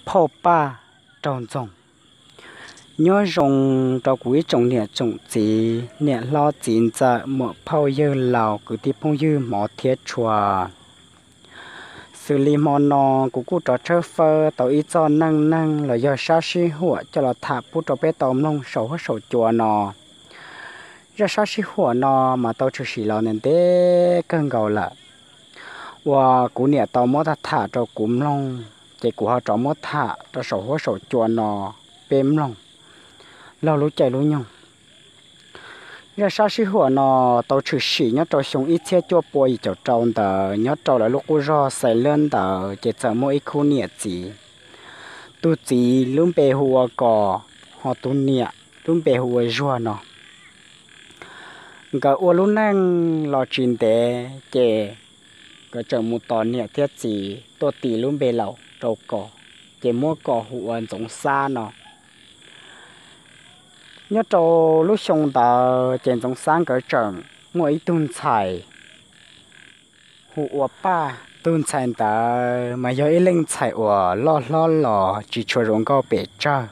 Phauj Paj raug ntxoog. Nyob zoo rau kuv ib tsoom niam tsoom txiv, niam hlob txiv ntxawm, muam phauj yawg laus, kwv tij phooj ywg hmov thiab tshua. Xws li hmo no kuv kuj rov tshawb fawb tau ib txoj neej neeg los yog sab sib huam coj los tham pub rau peb tau mloog saum huab saum cua no. Zaj sab sib huam no mas tau tshwm sim los ntev ntev kawg nkaus lawm, uas kuv niam tau muab tham rau kuv mloog, ces kuv ho rov muab tham rau saum huab saum cua no peb mloog laug lub caij lub nyoog. Zaj sab sib huam no tau tshwm sim nyob rau xyoo ib txhiab cuaj pua yim caum rau ntawd nyob rau lawv lub qub zog Xais Lab ntawd ces txawm muaj ib khub niam txiv. Tus txiv lub npe hu ua Kos, ho tus niam lub npe hu ua Zuag no. Nkawd ua lub neej los tsis ntev ces nkawd tseem mus tos niam thiab txiv tuaj tis lub npe laus rau Kos, ces muab Kos hu ua Ntxoov Xab no. Nyob rau lub xyoo ntawd ces Ntxoov Xab nkawd tseem muaj ib tug ntxhais hu ua Paj. Tus ntxhais ntawd mas yog ib leej ntxhais uas loj hlob los tsis tshua zoo nkauj pes tsawg.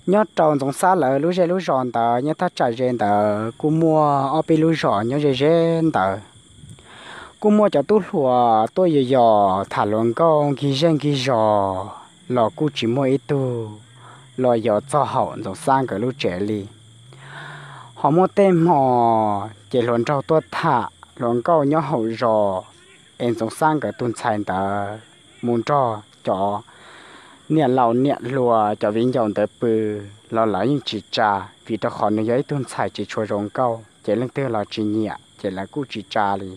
Nyob rau Ntxoov Xab lawv lub zej lub zos ntawd nyob thaj tsam ze ntawd kuj muaj ob peb lub zos nyob ze ze ntawd. Kuj muaj cov tub hluas tuaj yos yos tham hluas nkauj nkig zej nkig zos los kuj tsis muaj ib tug los yos txog hauv Ntxoov Xab nkawd lub tsev li. Ho muaj tej hmo ces hluas nraug tuaj tham hluas nkauj nyob hauv zos, es Ntxoov Xab nkawd tus ntxhais ntawd mus nrog cov niam laus niam hluas cov viv ncaus ntawd pw los lawv yeej tsis tsa, vim rau qhov nws yog ib tug ntxhais tsis tshua zoo nkauj ces leej twg los tsis nyiam ces lawv kuj tsis tsa li.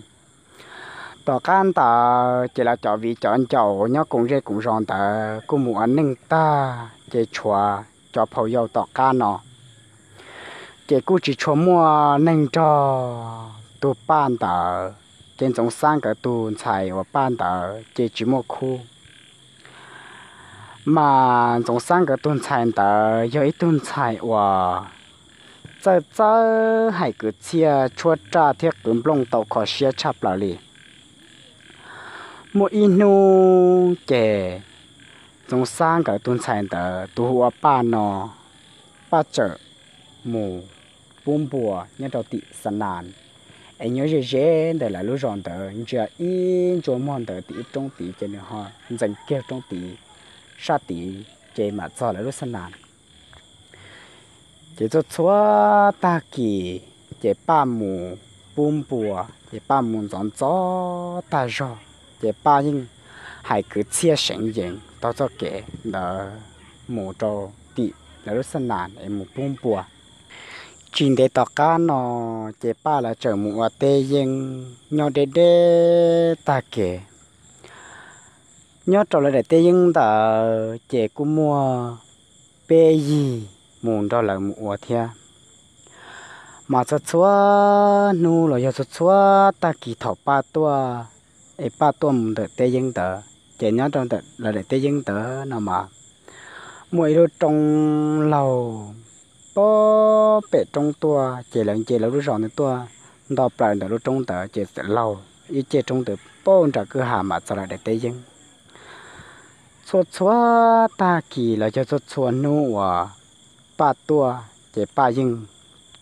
Tom qab ntawd ces lawv cov viv cov ncaus nyob koom zej koom zos ntawd kuj mus ua neej tag ces tshuav cov phauj yau tom qab no ces kuj tsis tshua muaj neeg nrog tus Paj ntawd, ces Ntxoov Xab nkawd tus ntxhais uas Paj ntawd ces tsis muaj khub. Mas Ntxoov Xab nkawd tus ntxhais ntawd yog ib tug ntxhais uas txawj txawj hais kwv txhiaj tshuab raj thiab qwv nplooj tau kho siab tshaj plaws li. Muaj ib hnub ces Ntxoov Xab nkawd tus ntxhais ntawd tus hu ua Paj no, Paj txawm mus pub npua nyob rau tim Xa Nas, es nyob ze ze ntawm lawv lub zos ntawd ntsia ib ntsua muag ntawd tim ib roob tid ces nws ho ntxeev kiag roob tid sab tid ces mam txog lawv lub Xa Nas. Ces txhua txhua tag kis ces Paj mus pub npua ces Paj mus ntxov ntxov tag zog, ces Paj yeej hais kwv txhiaj seev yees taug txoj kev ntawd mus rau tim lawv lub Xa Nas es mus pub npua. Tsis ntev tom qab no ces Paj lawv txawm mus ua teb yeeb nyob deb deb tag kev. Nyob rau lawv daim teb yeeb ntawd ces kuj muaj peb yig mus nrog lawv mus ua thiab. Mas txhua txhua hnub los yog txhua txhua tag kis thaum Paj tuaj, es Paj tuaj mus ntawm teb yeeb ntawd ces nyob rau ntawm lawv daim teb yeeb ntawd no mas muaj ib lub roob laug pem roob tuaj ces lawv nce lawv lub zos ntawd tuaj nto plaws ntawm lub roob ntawd ces txawm laug ib ce roob ntawd pem nram kwj ha mas txog lawv daim teb yeeb. Txhua txhua tag kis los yog txhua txhua hnub uas Paj tuaj ces Paj yeej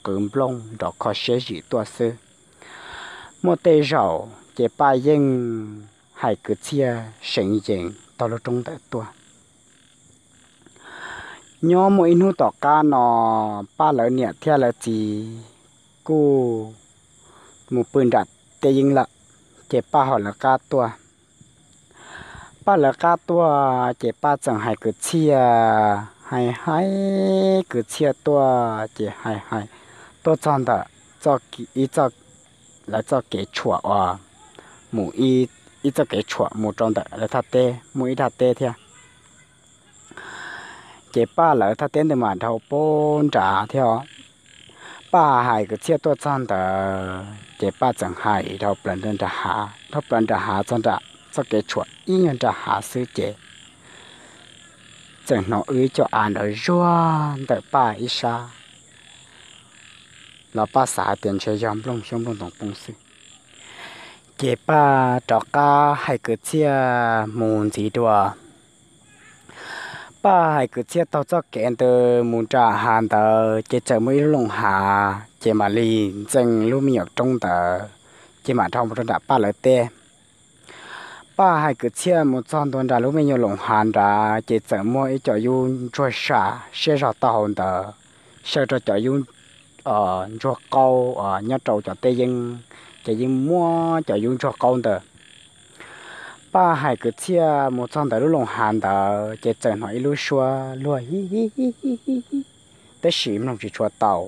qwv nplooj nrov kho siab zim tuaj xwb. Muaj tej zaum ces Paj yeej hais kwv txhiaj seev yees taug lub roob ntawd tuaj. Nyob muaj ib hnub tom qab no Paj lawv niam thiab lawv txiv kuj mus pw nram teb yeeb lawm, ces Paj ho lawv qab tuaj. Paj lawv qab tuaj ces Paj txawm hais kwv txhiaj, hais hais kwv txhiaj tuaj ces hais hais tuaj txog ntawm ib txoj, lawv txoj kev tshuam uas mus ib txoj kev tshuam mus rau ntawm lawv thaj teb, muaj ib thaj teb thiab. Ces Paj lawv thaj teb ntawd mas dhau pem nrad thiab. Paj hais kwv txhiaj tuaj txog ntawd ces Paj txawm hais dhau plaws nram hav, dhau plaws nram hav txog nram txoj kev tshuam ib nyuag nram hav xwb ces txawm hnov wb cov av nrov zuag ntawm Paj ib sab los Paj xav hais tias ntshe yog nplooj xyoob nplooj ntoo poob xwb. Ces Paj rov qab hais kwv txhiaj mus ntxiv dua. Paj hais kwv txhiaj taug txoj kev ntawd mus nram hav ntawd ces txawm muaj ib lub looj hav ces mam li ntxees lub me nyuam roob ntawd ces mam dhau mus rau nram Paj lawv teb. Paj hais kwv txhiaj mus txog ntua nram lub me nyuam looj hav nrad ces txawm muaj ib co yub ntsuag sam siab zog tau hauv ntawd, xyaw rau cov yub ntsuag qaub nyob rau cov teb yeeb, ces yeej muab cov yub ntsuag qaub ntawd. Paj hais kwv txhiaj mus txog ntawm lub looj hav ntawd ces txawm hnov ib lub suab luag hi hi hi hi hi, tab sis mloog tsis tshua tau.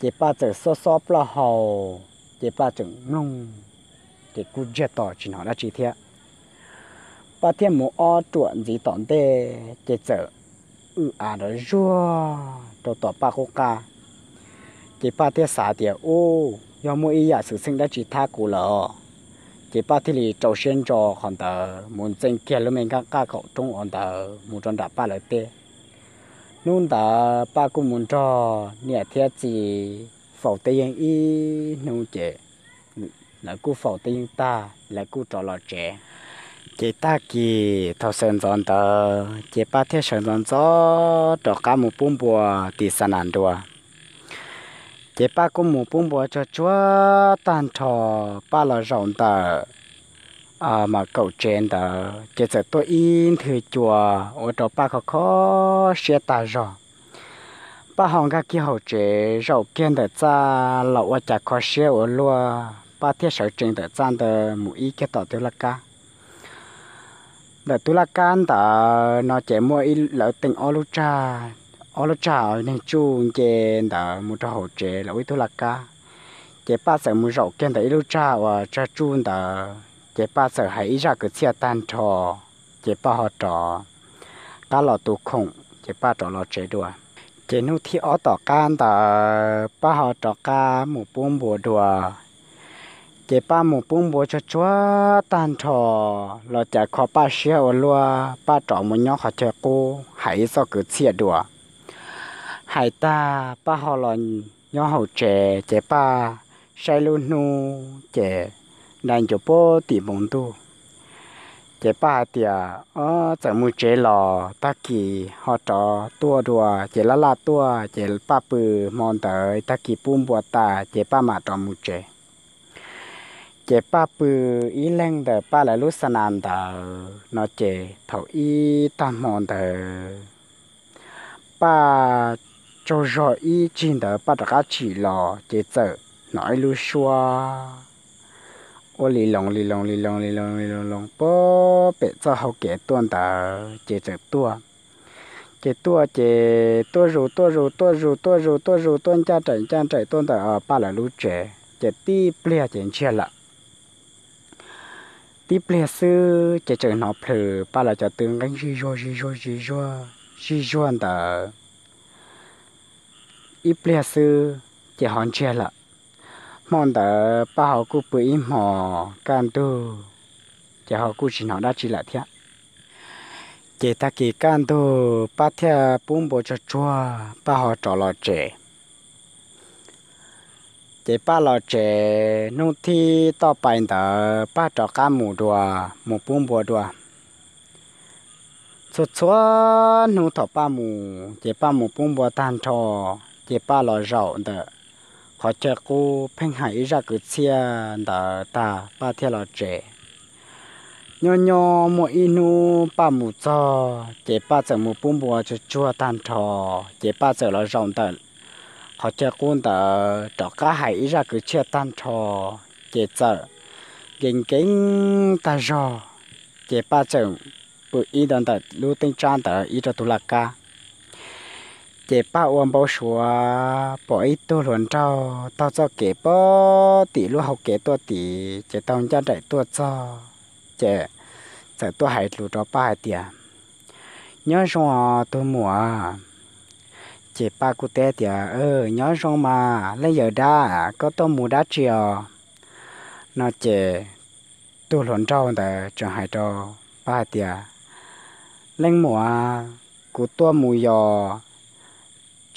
Ces Paj txawm xob xob plaub hau, ces Paj tseem mloog, ces kuj ntsiag to tsis hnov dab tsi thiab. Paj thiaj mus ob ruam ntxiv tom ntej ces txawm w av nrov zuag rau tom Paj qub qab. Ces Paj thiaj xav tias, Ub, yog muaj ib yam xwm txheej dab tsi thab kuv lawm. Ces Paj thiaj li rau siab ntso qhov ntawd mus ntxees kiag lub me nqaj qaum roob uas ntawd mus rau nram Paj lawv teb. Hnub ntawd Paj kuj mus nrog niam thiab txiv faus teb yeeb ib hnub ces lawv kuj faus teb yeeb tag lawv kuj rov los tsev. Ces tag kis thaum sawv ntxov ntawd ces Paj thiaj sawv ntxov ntxov rov qab mus pub npua tim xa nas dua. Ces Paj kuj mus pub npua tsuag tsuag tag nrho, Paj los zaum ntawm mam kaum tsev ntawd ces txawm tuaj ib nthwv cua ua rau Paj kho kho siab tag zog. Paj ho nkag kiag hauv tsev zaum kiag ntawm txaj los ua cas kho siab ua luaj, Paj thiaj sawv tsees ntawm txaj ntawd mus ib kiag tom tus laj kab. Ntawm tus laj kab ntawd no ces muaj ib lawv teem ob lub tsag, ob lub tsag neeg tsuj nce ntawd mus rau hauv tsev los ua ib tug laj kab. Ces Paj txawm mus zaum kiag ntawm ib lub tsag uas tsag tsuj ntawd ces Paj txawm hais ib zaj kwv txhiaj tag nrho, ces Paj ho rov qab los tu khoom ces Paj rov los tsev dua. Ces hnub thib ob tom qab ntawd Paj ho rov qab mus pub npua dua. Ces Paj mus pub npua tsuag tsuag tag nrho los cas kho Paj siab ua luaj, Paj rov mus nyob qhov chaw qub hais ib txoj kwv txhiaj dua. Hais tag Paj ho los nyob hauv tsev ces Paj saib lub hnub ces dai ncuav puag tim npoo ntuj. Ces Paj hais tias, Ob, txawm mus tsev los tag kis ho rov tuaj dua, ces laj laj tuaj ces Paj pw hmo ntawd tag kis pub npua tas ces Paj mam rov mus tsev. Ces Paj pw ib leeg ntawm Paj lawv lub xa nas ntawd no ces thaum ib tag hmo ntawd Paj tsaug zog ib tsig ntawd Paj rov qab tsim los ces txawm hnov ib lub suab ua li loos li loos li loos li loos li loos puag pem txoj hau kev tuaj ntawd ces txawm tuaj. Ces tuaj ces tuaj zus tuaj zus tuaj zus tuaj zus tuaj zus tuaj ncaj nraim ncaj nraim tuaj ntawm Paj lawv lub tsev ces tib pliag ces ntsiag lawm. Tib pliag xwb ces tseem hnov plhws Paj lawv cov tw nqeeb zig zuag zig zuag zig zuag zig zuag ntawd. Ib pliag xwb ces ho ntsiag lawm. Hmo ntawd Paj ho kuj pw ib hmos kaj ntug, ces ho kuj tsis hnov dab tsi lawm thiab. Ces tag kis kaj ntug Paj thiaj pub npua tsuag tsuag Paj ho rov los tsev. Ces Paj los tsev hnub thib toj pais ntawd Paj rov qab mus dua, mus pub npua dua. Txhua txhua hnub thaum Paj mus ces Paj mus pub npua tag nrho, ces Paj los zaum ntawm qhov chaw qub pheej hais ib zaj kwv txhiaj ntawd tag Paj thiaj los tsev. Nyob nyob muaj ib hnub Paj mus txog ces Paj txawm mus pub npua tsuag tsuag tag nrho, ces Paj txawm los zaum ntawm qhov chaw qub ntawd rov qab hais ib zaj kwv txhiaj tag nrho, ces txawm nkees nkees tag zog, ces Paj txawm pw ib ntawm lub teeb tsab ntawd ib rau tus laj kab. Ces Paj ua npau suav pom ib tug hluas nraug taug txoj kev puag tim lub hau kev tuaj tid, ces taug ncaj nraim tuaj txog, ces txawm tuaj hais lus rau Paj hais tias, Nyob zoo os tus muam. Ces Paj kuj teb tias, Nyob zoo mas leej yawm dab, koj tuaj mus dab tsi os? No ces tus hluas nraug ntawd tseem hais rau Paj hais tias, Leej muam, kuv tuaj mus yos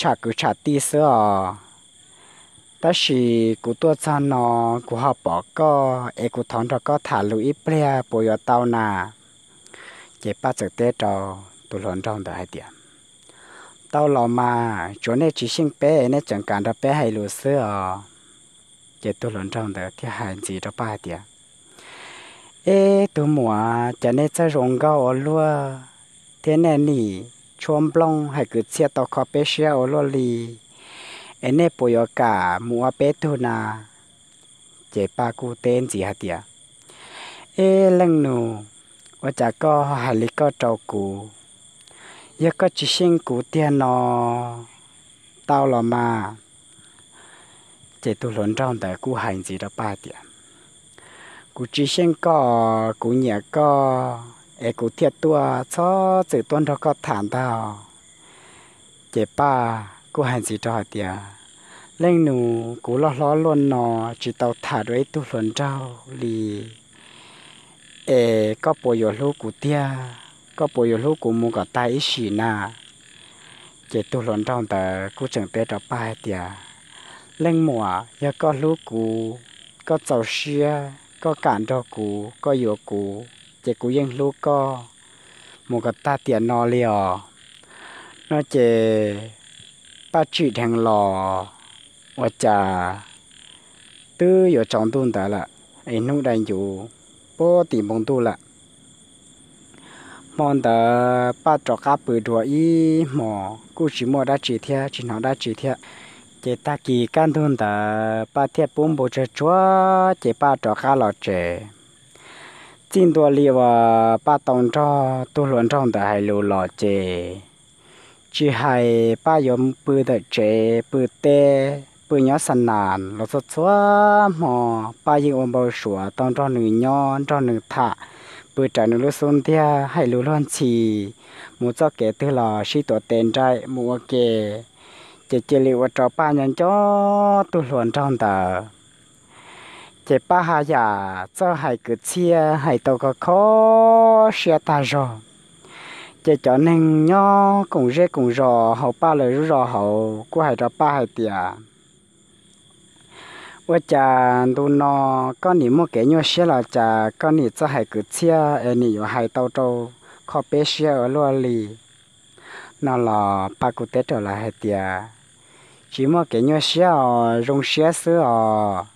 tsham kwv tsham tij xwb os, tab sis kuv tuaj txog no kuv ho pom koj es kuv thov nrog koj tham lus ib pliag puas yuav tau na? Ces Paj txawm teb rau, tus hluas nraug ntawd hais tias, Tau los mas, tsuav nej tsis xyeej peb, nej tseem kam nrog peb hais lus xwb os. Ces tus hluas nraug ntawd thiaj hais ntxiv rau Paj hais tias, Eb tug muam, cas nej txawj zoo nkauj ua luaj, thiab nej nim tshuab nplooj hais kwv txhiaj tau kho peb siab ua luaj li, es nej puas yuav kam mus ua peb tug na? Ces Paj kuj teb ntxiv hais tias, Eb leej nus, ua cas koj hais li koj rau kuv? Yog koj tsis xyeej kuv tiag no, tau los mas. Ces tus hluas nraug ntawd kuj hais ntxiv rau Paj tias, Kuv tsis xyeej koj, kuv nyiam koj, es kuv thiaj tuaj txhob txwm tuaj nrog koj tham ntag. Ces Paj kuj hais ntxiv rau hais tias, Leej nus, kuv loj hlob luaj no tsis tau tham dua ib tug hluas nraug li, es koj puas yuav hlub kuv tiag? Koj puas yuav hlub kuv mus kom tag ib sim na? Ces tus hluas nraug ntawd kuj tseem teb rau Paj hais tias, Leej muam, yog koj hlub kuv, koj txaus siab, koj kam nrog kuv, koj yuav kuv, ces kuv yeej hlub koj mus kom tag tiam no li os. No ces Paj tsim dheev los, ua cas twb yuav tsaus ntuj ntawd lawm, es hnub dai ncuv puag tim npoo ntuj lawm. Hmo ntawd Paj rov qab pw dua ib hmos kuj tsis muaj dab tsi thiab, tsis hnov dab tsi thiab. Ces tag kis kaj ntug ntawd Paj thiaj pub npau tsuag tsuag ces Paj rov qab los tsev. Txij ntua li uas Paj tau nrog tus hluas nraug ntawd hais lus los ces, tsis hais Paj yuav pw ntawm tsev pw teb pw nyob xa nas los txhua txhua hmo, Paj yeej ua npau suav tau nrog nws nyob nrog nws tham, pw raws nws lub xub ntiag, hais lus luag ntxhi, mus txoj kev twg los sib tuav tes nraim mus ua ke. Ces cia li ua rau Paj nyob nco tus hluas nraug ntawd. Ces Paj haj yam txawj hais kwv txhiaj hais tau kho kho siab tag zog. Ces cov neeg nyob koom zej koom zos hauv Paj lawv zej zos hauv kuj hais rau Paj hais tias, Ua cas ntu no koj nim muaj kev nyuaj siab los cas koj nim txawj hais kwv txhiaj es nim yuav hais tau rau kho peb siab ua luaj li? No los Paj kuj teb rau lawv hais tias, Tsis muaj kev nyuaj siab os, zoo siab xwb os.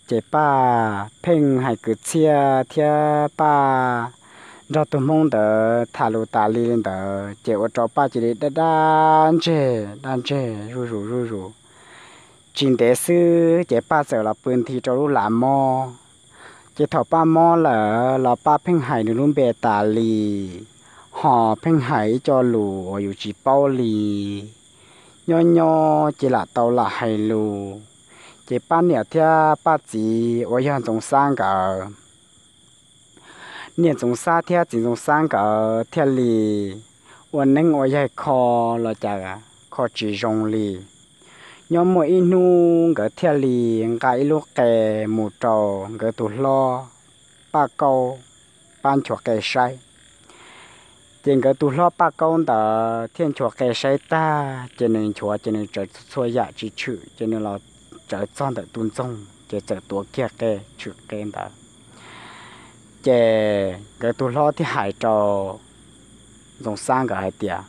Ces Paj pheej hais kwv txhiaj thiab Paj nrog tus hmoob ntawd tham lus tas li li ntawd ces ua rau Paj cia li daj daj ntseg daj ntseg zuj zus zuj zus. Tsis ntev xwb ces Paj txawm los pw nthi rau lub lav mob. Ces thaum Paj mob lawm los Paj pheej hais nws lub npe tas li, ho pheej hais ib co lus uas yus tsis paub li. Nyob nyob ces lam tau lam hais lus. Ces Paj niam thiab Paj txiv uas yog Ntxoov Xab nkawd, niam Ntxoov Xab thiab txiv Ntxoov Xab nkawd thiaj li ua neeb ua yaig kho los cas kho tsis zoo li. Nyob muaj ib hnub nkawd thiaj li nqa ib lub qe mus rau nkawd tus hlob Paj Kaub pab nchuav qe saib. Ces nkawd tus hlob Paj Kaub ntawd thiaj nchuav qe saib tag ces nws nchuav ces nws tsawv txhua yam tsis tshwm ces nws los tsawv txog ntawm tus ntxoog ces txawm tuav kiag qe tshwm qe ntawd. Ces nkawd tus hlob thiaj hais rau Ntxoov Xab nkawd hais tias,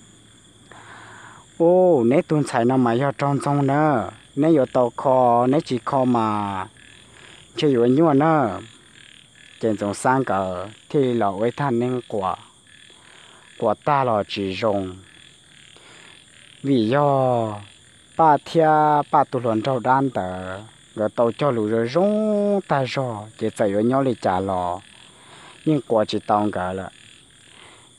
Ub, neb tus ntxhais no mas yog raug ntxoog na, neb yuav tau kho, neb tsis kho mas ntshe yuav nyuaj na. Ces Ntxoov Xab nkawd thiaj li los ua ib thaj neeb quas, quas tag los tsis zoo. Vim yog Paj thiab Paj tus hluas nraug dab ntawd nkawd tau cog lus zoo zoo tag zog ces txawm yuav nyob li cas los yeej quas tsis tau nkawd lawm.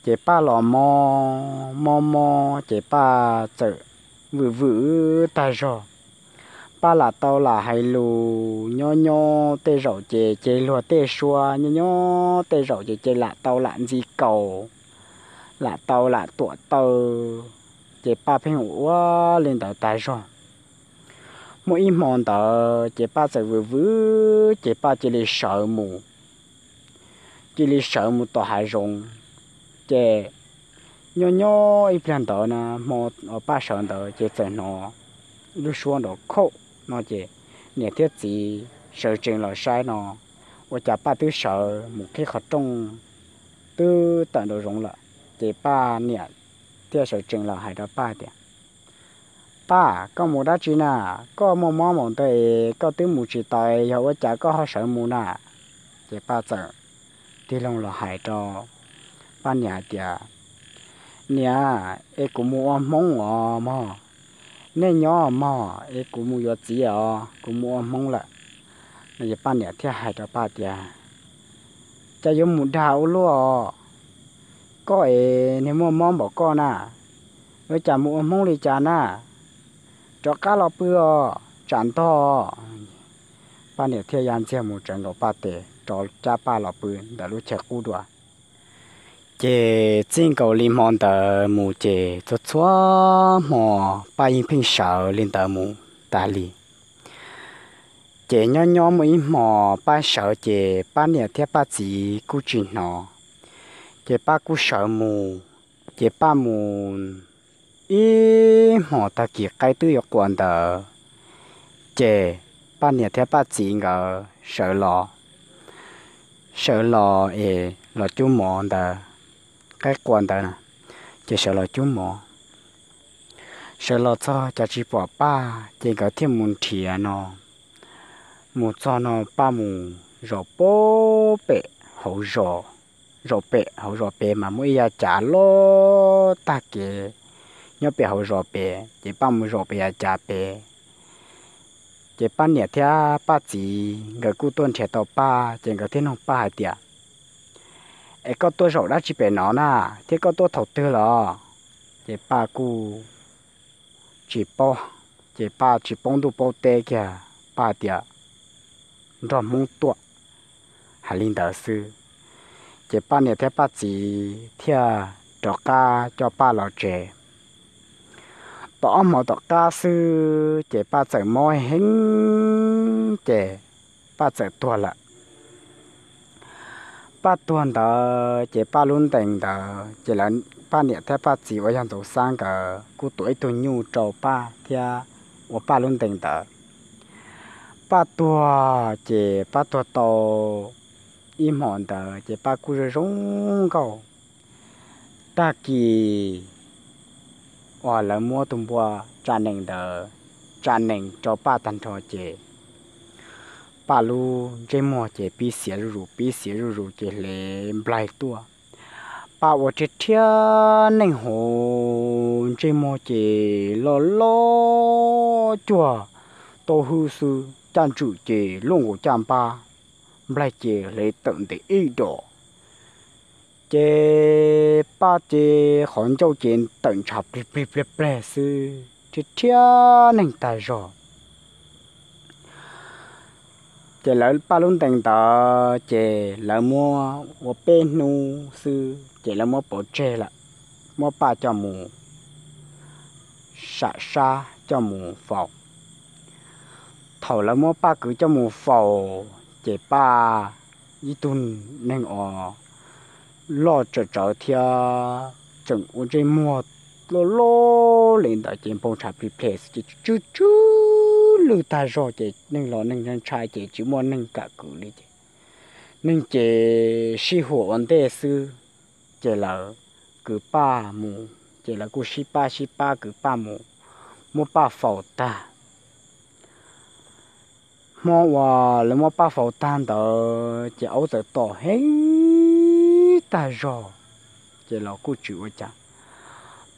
Ces Paj los mob mob mob ces Paj txawm vwm vwm tag zog. Paj lam tau lam hais lus, nyob nyob tej zaum ces ces luag tej suab, nyob nyob tej zaum ces ces lam tau lam ntxi kaus, lam tau lam tuam taw, ces Paj pheej ua ua li ntawd tag zog. Muaj ib hmo ntawd ces Paj txawm vwm vwm ces Paj cia li sawv mus, cia li sawv mus tom hav zoov. Ces nyob nyob ib pliag ntawd na, hmo uas Paj sawv ntawd ces txawm hnov ib lub suab nrov khaum no ces niam thiab txiv sawv tsees los saib no, ua cas Paj twb sawv mus qhib qhov rooj twb tawm nraum zoov lawm. Ces Paj niam thiaj sawv tsees los hais rau Paj tias, Paj, koj mus dab tsi na? Koj muaj mob npaum ntawd es koj twb mus tsis tau, yog ua cas koj ho sawv mus na? Ces Paj txawm tig loo los hais rau Paj niam hais tias, Niam, es kuv mus ua Hmoob os mog. Nej nyob mog, es kuv mus yuav txiv os, kuv mus ua Hmoob lawm. Ces Paj niam thiaj hais rau Paj tias, Cas yuav mus dag ua luaj os? Koj es niag muaj mob npaum koj na, yuav cas mus ua Hmoob li cas na? Rov qab los pw os, tsam ntog. Paj niam thiaj ya ntxiag mus tsawv nkaus Paj tes rov cab Paj los pw ntawm lub chaw qub dua. Ces txij nkaus li hmo ntawd mus ces txhua txhua hmo Paj yeej pheej sawv li ntawd mus tas li. Ces nyob nyob muaj ib hmo Paj sawv ces Paj niam thiab Paj txiv kuj tsis hnov, ces Paj kuj sawv mus. Ces Paj mus ib hmos tag kis qaib twb yuav quas ntawd, ces Paj niam thiab Paj txiv nkawd sawv los, sawv los es los cub mov ntawd, qaib quas ntawd na, ces sawv los cub mov. Sawv los txog cas tsis pom Paj, ces nkawd thiaj mus nrhiav no. Mus txog no Paj mus zaum pem hauv zos, zaum pem hauv zos pem mas muaj ib yav cav loj tag kev nyob pem hauv zos pem, ces Paj mus zaum pem yav cav pem. Ces Paj niam thiab Paj txiv nkawd kuj tuaj nrhiav tau Paj, ces nkawd thiaj nug Paj hais tias, Es koj tuaj zaum dab tsi pem no na, thiab koj tuaj thaum twg los? Ces Paj kuj tsis paub, ces Paj tsis paub ntuj paub teb kiag, Paj tias, Nrog Hmoob tuaj, hais li ntawd xwb. Ces Paj niam thiab Paj txiv thiaj rov qab coj Paj los tsev. Tau ob hmo tom qab xwb ces Paj txawm mob heev ces Paj txawm tuag lawm. Paj tuag ntawd ces Paj lub ntees ntawd ces lawv, Paj niam thiab Paj txiv uas yog Ntxoov Xab nkawd kuj tuav ib tug nyuj rau Paj thiab ua Paj lub ntees ntawd. Paj tuag ces Paj tuag tau ib hmos ntawd ces Paj kuj zoo zoo nkauj. Tag kis uas lawv muab tus npua tsa nees ntawd tsa nees rau Paj tag nrho ces Paj lub ntsej muag ces pib xiav zuj zus, pib xiav zuj zus ces hle nplaig tuaj. Paj ua rhiab rhiab neej hauv ntsej muag ces loj loj cuag tau hwj xwb, caj ntswm ces luaj nkaus caj npab, nplaig ces hle tawm ntev ib dos. Ces Paj ces qhov ncauj ces tawm ntshav plig plig plig plig xwb, rhiab rhiab neeg tag zog. Ces lawv Paj lub ntees ntawd ces lawv muab ua peb hnub xwb ces lawv muab pov tseg lawm, muab Paj coj mus sam sab coj mus faus. Thaum lawv muab Paj kwv coj mus faus ces Paj ib tug neeg uas loj tsawv tsawv thiab tseem ua ntsej muag loj loj li ntawd ces npau ntshav plig plig ces tsw tsw lwj tag zog ces neeg los neeg ntshai ces tsis muaj neeg kam kwv li ces neeg ces sib huam ua ntej xwb. Ces lawv kwv Paj mus, ces lawv kuj sib pab sib pab kwv Paj mus, muab Paj faus tag. Hmo uas lawv muab Paj faus tag ntawd ces aub txawm tom heev tag zog, ces los kuj tsis ua cas.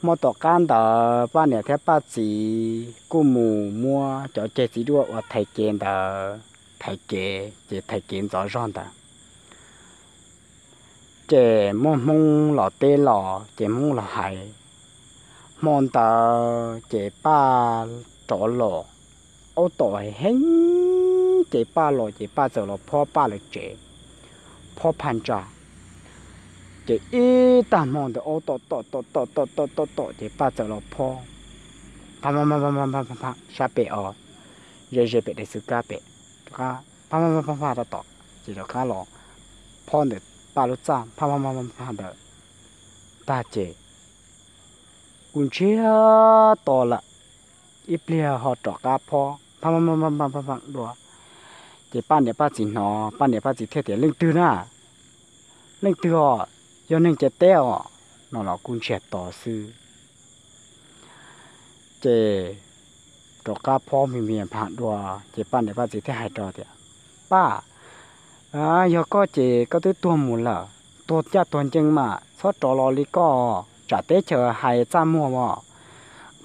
Hmo tom qab ntawd Paj niam thiab Paj txiv kuj mus muab cov ceg txiv duaj uas thaiv kev ntawd thaiv kev ces thaiv kev ntxov zog ntawd. Ces muaj Hmoob los teb los ces Hmoob los hais. Hmo ntawd ces Paj rov los, aub tom heev ces Paj los ces Paj txawm los phob Paj lawv tsev, phob phaj ntsa. Ces ib tag hmo ntawd aub tom tom tom tom tom tom tom ces Paj txawm los phob phaj phaj phaj phaj sab pem os, ze ze pem daim xwb kab pem, rov qab phaj phaj phaj phaj rau tom, ces rov qab los phob ntawm Paj lub txaj phaj phaj phaj phaj ntawd tag ces kuj ntsiag to lawm, ib pliag ho rov qab phob phaj phaj phaj phaj dua. Ces Paj niam Paj txiv hnov, Paj niam Paj txiv thiaj tias, Leej twg na? Leej twg os? Yog neeg ces teb os. no los kuj ntsiag to xwb. Ces rov qab phob mis mis pham dua, ces Paj niam Paj txiv thiaj hais rau tias, Paj, yog koj ces koj twb tuag mus lawm, tuag ncaj tuag ncees mas txhob rov los li koj, tsam teb chaws hais txaj muag os.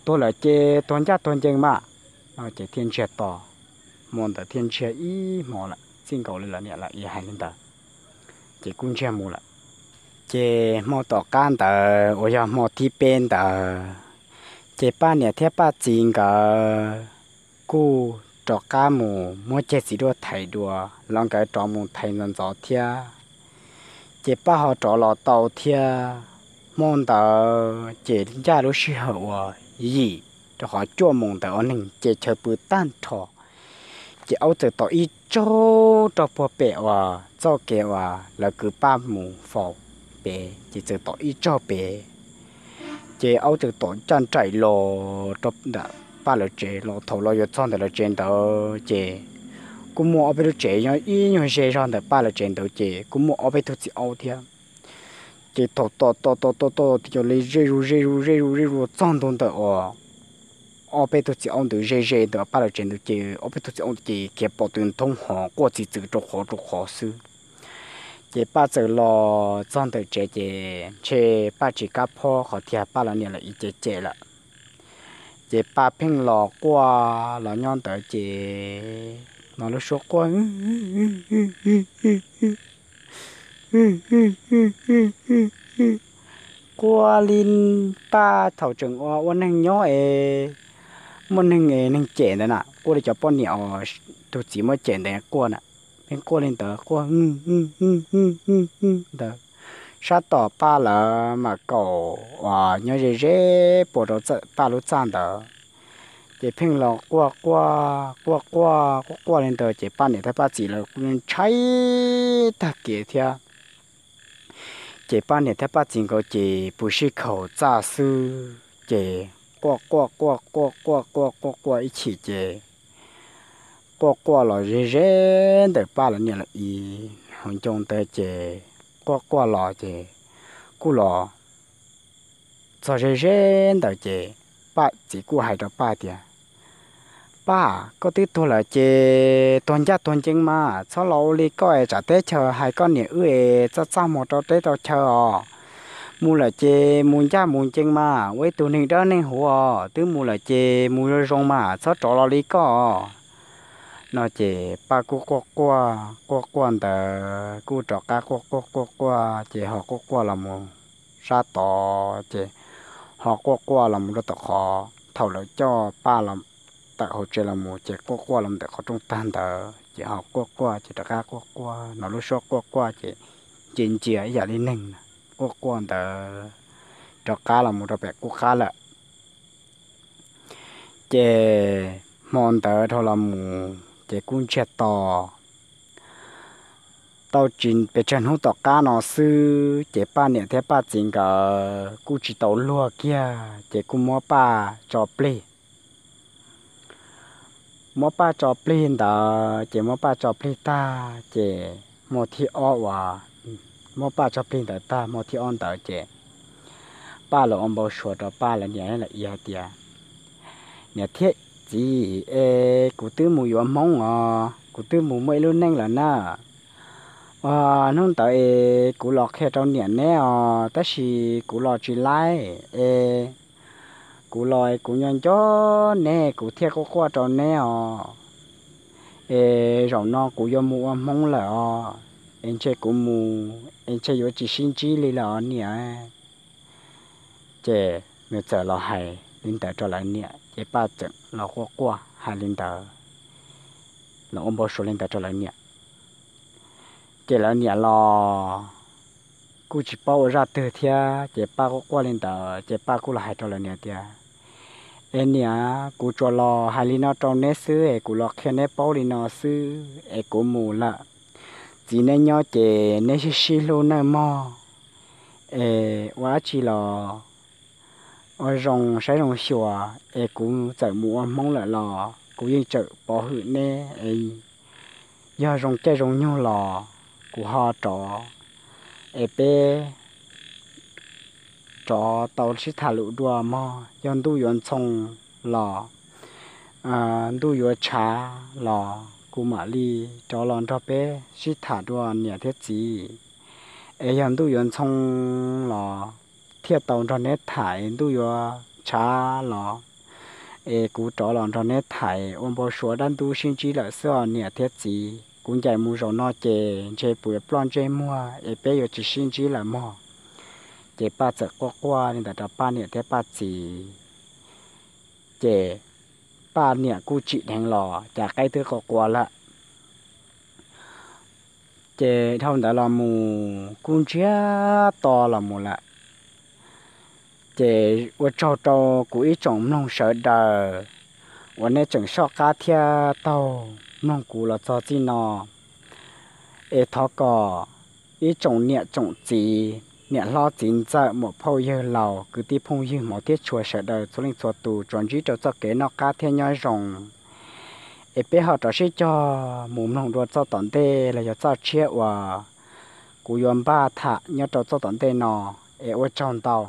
Tuag lawm ces tuag ncaj tuag ncees mas. No ces thiaj ntsiag to, hmo ntawd thiaj ntsiag ib hmo lawm, txij nkaus li lawv niam lawv txiv hais li ntawd, ces kuj ntsiag mus lawm. Ces hmo tom qab ntawd uas yog hmo thib peb ntawd, ces Paj niam thiab Paj txiv nkawd kuj rov qab mus muab ceg txiv duaj thaiv dua los nkawd rov mus thaiv ntxov ntxov thiab. Ces Paj ho rov los tau thiab. Hmo ntawd ces ncaj lub sij hawm uas yim rau qhov cuaj moos ntawd ua neeg ces chaw pw tag nrho. Ces aub txawm tom ib tsaug rau puag pem uas txoj kev uas lawv kwv Paj mus faus pem, ces txawm tom ib tsaug pem. Ces aub txawm tom caj nraim los rau ntawm Paj lawv tsev los, thaum los yuav txog ntawm lawv tsev ntawd ces kuj muaj ob peb lub tsev nyob ib nyuag ze zog ntawm Paj lawv tsev ntawd, ces kuj muaj ob peb tug txiv aub thiab. Ces thaum tom tom tom tom tom tib co li ze zus ze zus ze zus ze zus txog ntua ntawm uas ob peb tug txiv aub ntawd ze ze ntawm Paj lawv tsev ntawd, ces ob peb tug txiv aub ces khiav pom tus ntoo hov quaj txiv txwv rau qhov rau qhov xwb. Ces Paj txawm los txog ntawm tsev ces ntshe Paj tsis kam phob qhov tias Paj lawv niam lawv txiv cem cem lawm. Ces Paj pheej los quaj los nyob ntawd ces no lub suab quaj quaj li Paj thaum tseem ua ua neeg nyob es muaj neeg es neeg cem ntawd na, quaj li cov poj niam uas tus txiv muab cem ntawd quaj na. Pheej quaj li ntawd, quaj ntawd. Sab tom Paj lawv mam kaum uas nyob ze ze puas rau Paj lub txaj ntawd, ces pheej los quaj quaj quaj quaj quaj quaj li ntawd ces Paj niam thiab Paj txiv lawv ntshai tag kev thiab. Ces Paj niam thiab Paj txiv nkawd ces pw sib khaum txaj xwb, ces quaj quaj quaj quaj quaj quaj quaj quaj ib chim ces quaj quaj los ze ze ntawm Paj lawv niam lawv txiv hauv ncoo ntawd ces quaj quaj los ces kuj los txog ze ze ntawd ces Paj txiv kuj hais rau Paj tias, Paj, koj twb tuag lawm ces tuag ncaj tuag ncees mas txhob los ua li koj es tsam teb chaws hais koj niam wb es txaj txaj muag rau teb rau chaw os. Mus lawm ces mus ncaj mus ncees mas ua ib tug neeg dawb neeg huv os, twb mus lawm ces mus zoo zoo mas txhob rov los li koj os. No ces Paj kuj quaj quaj quaj quaj ntawd kuj rov qab quaj quaj quaj quaj ces ho quaj quaj los mus sab tod ces ho quaj quaj los mus rau tom qhov thaum lawv coj Paj los tawm hauv tsev los mus ces quaj quaj los mus ntawm qhov rooj tag ntawd ces ho quaj quaj ces rov qab quaj quaj no lub suab quaj quaj ces ntsia ntsia ib yam li neeg quaj quaj ntawd rov qab los mus rau pem qub qab lawm. Ces hmo ntawd dhau los mus ces kuj ntsiag to tau tsis pes tsawg hnub tom qab no xwb ces Paj niam thiab Paj txiv nkawd kuj tsis tau luag kiag ces kuj muab Paj tso plig. Muab Paj tso plig ntawd ces muab Paj tso plig tag ces hmo thib ob uas muab Paj tso plig ntawd tag hmo thib ob ntawd ces Paj los ua npau suav rau Paj lawv niam lawv txiv hais tias, Niam thiab txiv, es kuv twb mus yuav Hmoob os, kuv twb mus muaj ib lub neej lawm na. Ua hnub ntawd es kuv los qhia rau niam neb os, tab sis kuv los tsis laib es kuv los kuv nyob nco neb kuv thiaj quaj quaj rau neb os. Es zaum no kuv yuav mus ua Hmoob lawm os, es ntshe kuv mus es ntshe yuav tsis sib ntsib li lawm os niam. Ces nws txawm los hais li ntawd rau lawv niam ces Paj txawm los quaj quaj hais li ntawd, los ua npau suav li ntawd rau lawv niam. Ces lawv niam los kuj tsis paub ua zaj twg thiab ces Paj quaj quaj li ntawd ces Paj kuj los hais rau lawv niam tias, Es niam, kuv tsuas los hais li no rau neb xwb es kuv los qhia neb paub li no xwb es kuv mus lawm. Txiv neb nyob ces neb sib sib hlub nawb mog. Es ua dab tsi los ua zoo saib zoo xyuas es kuv txawm mus ua Hmoob lawm los kuv yeej tseem pov hwm neb es yog zoo caij zoo nyoog los kuv ho rov es peb rov tau sib tham lus dua mog, yog ntuj yuav ntxhoo los ntuj yuav tshav los kuv mam li rov los nrog peb sib tham dua niam thiab txiv. Es yog ntuj yuav ntxhoo los thiaj tau nrog neb tham, ntuj yuav tshav los es kuv rov los nrog neb tham ua npau suav dab ntub sib ntsib lawm xwb os niam thiab txiv. Kuv ncaim mus zaum no ces ntshe puas yuav ploj ntsej muag es peb yuav tsis sib ntsib lawm mog. Ces Paj txawm quaj quaj li ntawd rau Paj niam thiab Paj txiv. Ces Paj niam kuj tsim dheev los cas qaib twb qua qua lawm. Ces dhau ntawd los mus kuj ntsiag to los mus lawm. Ces ua tsaug rau kuv ib tsoom mloog sawv daws uas nej tseem soj qab thiab taug mloog kuv los txog txij no. Es thov kom ib tsoom niam tsoom txiv, niam hlob txiv ntxawm, muam phauj yawg laus, kwv tij phooj ywg, hmov thiab tshua sawv daws txhua leej txhua tus tsuas ntsib rau txoj kev noj qab thiab nyob zoo. Es peb ho rov sib cog mus mloog dua txoj tom ntej los yog txoj tshiab uas kuv yuav npaj tham nyob rau txoj tom ntej no. Es ua tsaug ntau.